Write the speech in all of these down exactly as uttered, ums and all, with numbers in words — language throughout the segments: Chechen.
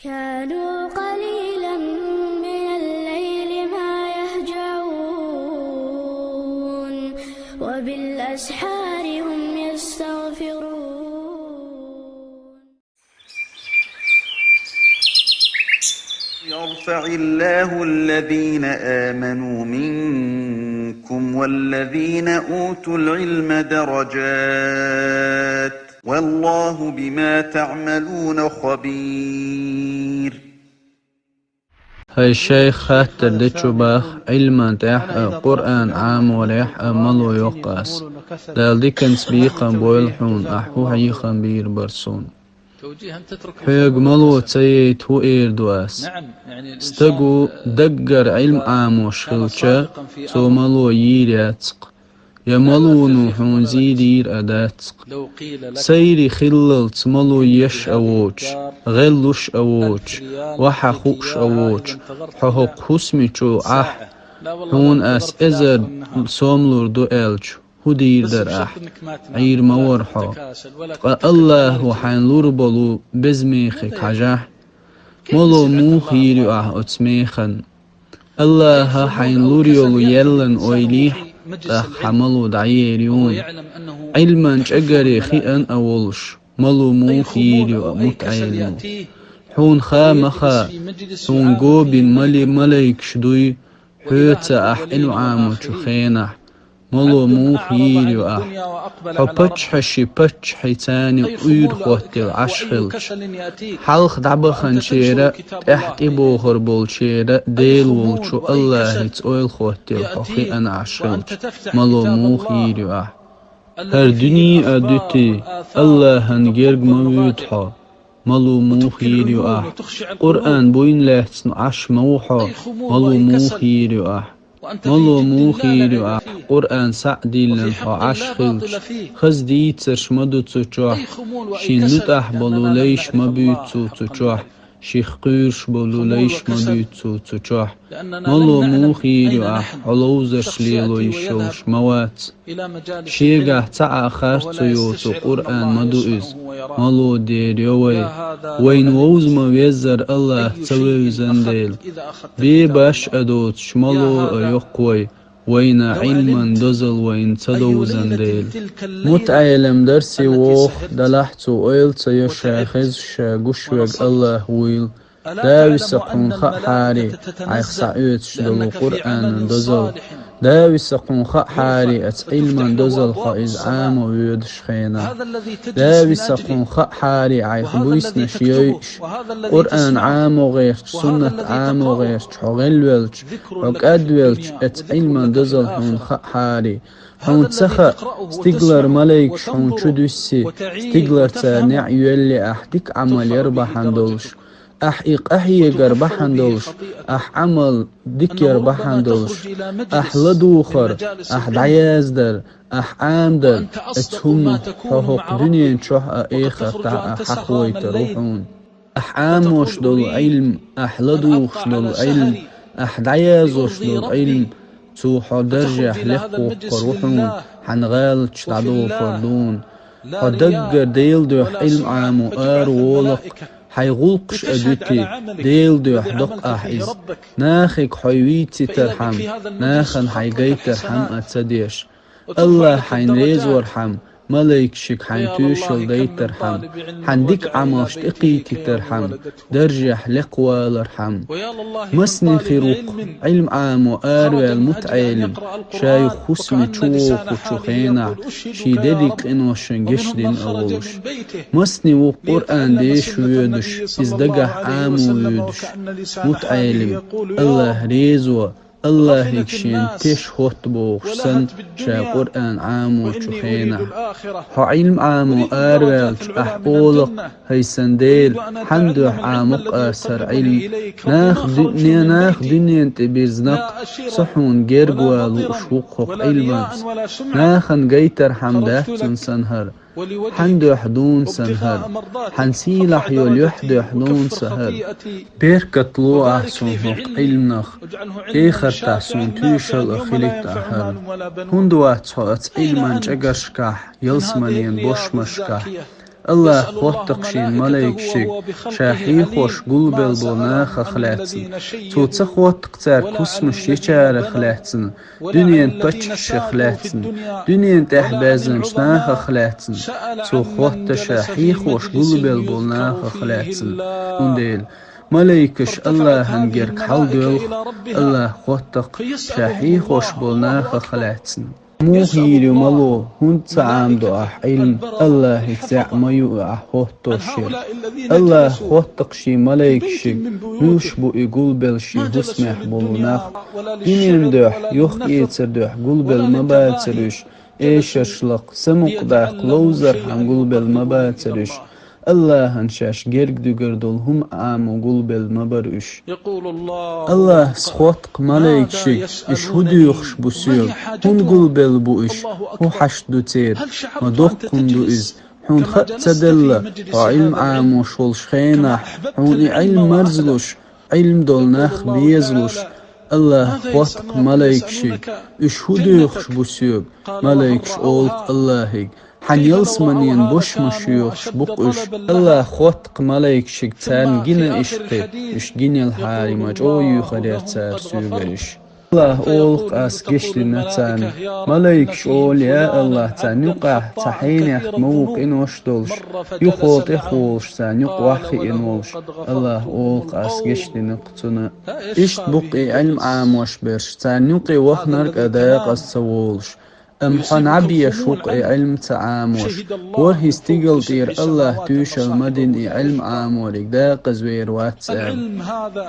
كانوا قليلا من الليل ما يهجعون، وبالأسحار هم يستغفرون. يرفع الله الذين آمنوا منكم والذين أوتوا العلم درجات، والله بما تعملون خبير. ХӀай шайх, хаттар дечу бах, Ӏилман тӀехь а, Къуръан Ӏаморехь а мало йоккху ас. Дала диканца бекхам бойла хьуна, ахь хӀун хьехам бийр бара суна. Хьоьга мало ца яйта хӀун эр ду ас? Стагу даггара Ӏилма Ӏамош хилча, цо мало йийр яц-кх. Я малуно хьуна зийр йийр а дац-кх. Сайри хиллалц мало еш а воцуш, гӀеллуш а воцуш, вахьа хууш а воцуш, хьо хӀокху хӀусамечу Ӏахь, хьуна ас эзар сом лур ду аьлча, хӀун дийр дара ахь? Ӏийр ма вара хьо. Ткъа АллахӀа хьайна лур болу беза мехиг хьажахь. Мало муха йийр ю ахь оцу механа? АллахӀа хьайна лур йолу еллан ойла йихь, тӀаккха хьан мало дӀаер юна. Ӏилман чӀагаре хиъна а волуш, мало муха йийр ю, мутаӀелимо? Хьуна хаа ма хаа, хьуна го бина мали-, малайкаш дуй, хьоьца ахь Ӏилма Ӏамочу хенахь, мало муха йийр ю ахь? Хьо паччахьаши паччахьи царна Ӏуьйра хӀоттийла Ӏаш хилча, хьалха дӀабаханчеран, тӀаьхьа тӀебохур болчеран Дела волчу АллахӀаца ойла хӀоттийла хьо хиъна Ӏаш хилча, мало муха йийр ю ахь? ХӀара дуьне а дуьтий, АллахӀан герга ма вуьту хьо, мало муха йийр ю ахь? Къуръан буйна лаьцна Ӏаш ма ву хьо, мало муха йийр ю ахь? Мало муха йийр ю ахь? Къуръан схьа а диллина хьо Ӏаш хилча, хаза дийцарш ма ду цу чохь, шен нуьтӀахь болу лайш ма буьйцу цу чохь, ших кхуьйруш болу лайш ма буьйцу цу чохь. Мало муха йийр ю ахь? Хьо ловзарш лело йиш йолуш ма вац. Шегахь цхьа а харц ца йоцу Къуръан ма ду иза. Мало дер йо вай. Вайна вовза ма веззара АллахӀ ца вевзан дела. Бен баш а доцуш, мало а йоккху вай, вайна Ӏилман дозалла вайна ца довзан дела. МутаӀелам дарсе воху, делахь цо ойла ца йо, ша хезаш, ша гуш верг АллахӀ вуйла. Дависа кхунна хаьа хьари, Ӏайха схьаоьцуш долу Къуръанан дозалла. Дависа кхунна хаьа хьари, оцу Ӏилман дозалла хьо иза Ӏамо воьдуш хенахь. Дависа кхунна хаьа хьари, Ӏайха буьйсанаш йойуш, Къуръан Ӏамо гӀерташ, суннат Ӏамо гӀерташ хьо гӀелвелча, хьо кӀадвелча, оцу Ӏилман дозалла хьуна хаьа хьари. Хьуна ца хаьа, стигалара малайкаш хьуна чу дуьссий, стигалара цара неӀ йоьллий ахь дика Ӏамал яр бахьана долуш, ахь и къахьегар бахьана долуш, ахь Ӏамал дика яр бахьана долуш, ахь ладугӀар, ахь дӀаяздар, ахь Ӏамадар, оцу хӀуманах хьо хӀокху дуьнен чохь а, эхартахь а хьахавойтур ву хьуна. Ахь Ӏамош долу Ӏилма, ахь ладугӀуш долу Ӏилма, ахь дӀаязош долу Ӏилма, цо хьо даржехь лекхавоккхур ву хьуна, хьан гӀалаташ дӀадохур дуна. Хьо даггара Делан дуьхьа Ӏилма Ӏамо араволакх, хьайн гӀуллакхаш а дуьтий, Делан дуьхьа доккху ахь иза. Нахиг хьо вийцийтархьама, нахана хьайн гайтархьама а ца деш. АллахӀ хьайна резавархьама, малайкашка хьайна тоьшалла дайтархьама, хьан дика Ӏамалш тӀекхийтийтархьама, даржехь лекхавалархьама. Масне хир ву-кх Ӏилма Ӏамо араваьлла мутаӀелим, ша юха хӀусаме чу вохучу хенахь, шен дерриг къиношна гечдина а волуш. Масне ву-кх Къуръан деша воьдуш, иза дагахь Ӏамо воьдуш мутаӀелим, АллахӀ реза во, АллахӀига шена теш хӀотта бохуш санна, ша Къуръан Ӏамочу хенахь. Хьо Ӏилма Ӏамо араваьлча, ахь олакх: «ХӀай сан Дела, хьан дуьхьа Ӏамокх аса хӀара Ӏилма? Нах дуьне-, нах дуьнен тӀе бирзинарг, со хьуна герга вала лууш ву-кх хӀокху Ӏилманца. Нахана гайтархьама дац цунна сан хӀара. Хьан дуьхьа дуна сан хӀара, хьан сийлахь йолу юьхь дуьхьа дуна сан хӀара. Беркат ло ахь суна хӀокху Ӏилманах, эхартахь суна тоьшалла а хилийта ахь хӀара. ХӀунда вац хьо оцу Ӏилман чӀагаршкахь, ялсаманен бошмашкахь, Аллахӏа хоттакх шен малайкашка ша хьехош гулбелла болча нахах лаьцна. Цо ца хоттакх цар кусамаш ечарах лаьцна, дуьнен паччахьех лаьцна, дуьнен тӀехь баьзнача нахах лаьцна. Цо хоттакх ша хьехош гулбелла болча нахах лаьцна. Цундела малайкаш Аллахӏа герга хьалдоьлху, Аллахӏа хоттакх ша хьехош болча нахах лаьцна. Муха йийр ю мало, хӀунда ца Ӏамадо ахь Ӏилма, Аллахӏаца яа ма ю ахь хоттош яр. Аллахӏа хоттакх шен малайкашка, муьлш бу и гулбелла шен хӀусамехь болу нах. Дуьнен дуьхьа, йохк-эцар дуьхьа гулбелла ма бацар уьш, эшарш лакха, самукъадаккха, ловзархьама гулбелла ма бацар уьш. Аллахӏана шаьш герга дуьгур долу хӀума Ӏамо гулбелла ма бара уьш. Аллахӏа хоттакх малайкашка, уьш хӀун доьхуш бу соьга, хӀунда гулбелла бу уьш, хӀун хьашт ду церан, ма доккха хӀума ду иза. Хьуна хаа ца делла, хьо Ӏилма Ӏамош волчу хенахь, хьуна и Ӏилма марзлуш, Ӏилма долу нах безалуш. Аллахӏа хоттакх малайкашка, уьш хӀун доьхуш бу соьга. Малайкаша олу-кх Аллахӏе: хьан ялсаманен бошмаш йоьхуш бу-кх уьш. Аллахӏа хоттакх малайкашка царна гина иштта, уьш гинехьара ма чӀогӀа юьхар яра цара соьгара уьш. Аллахӏа олу-кх: ас гечдина царна. Малайкаша олу: я Аллахӏ, царна юкъахь цхьа хьенех ма ву къинош долуш, юха тӀехволуш, царна юкъа охьахиъна волуш. Аллахӏа олу-кх: ас гечдина-кх цунна. Иштта бу-кх и Ӏилма Ӏамош берш, царна юкъе ваханарг а декъаза ца волуш. Амма хьо наб еш ву-кх и Ӏилма ца Ӏамош. ВорхӀе стигала тӀера Аллахӏа тоьшалла ма дина и Ӏилма Ӏамориг декъаза вер вац аьлла.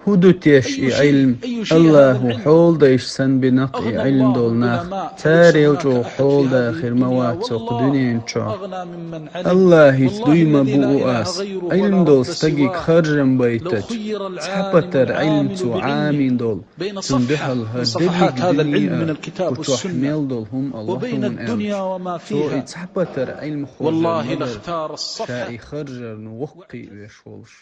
ХӀун ду теш и Ӏилма? Аллахӏа хьоладайш санна бина-кх и Ӏилма долу нах. Царел чӀогӀа хьоладахар ма вац цу-кх дуьнен чохь. Аллахӏаца дуй ма буъу ас, Ӏилма долу стагиг харжам байтача, цхьа патар Ӏилма цо Ӏамийна долу, цунна дуьхьал хӀара дерриг дуьне а, кху чохь мел долу хӀума а лохьуна аьлча, цо и цхьа патар Ӏилма хьожар ма дара, ша и харжарна воккхавеш волуш.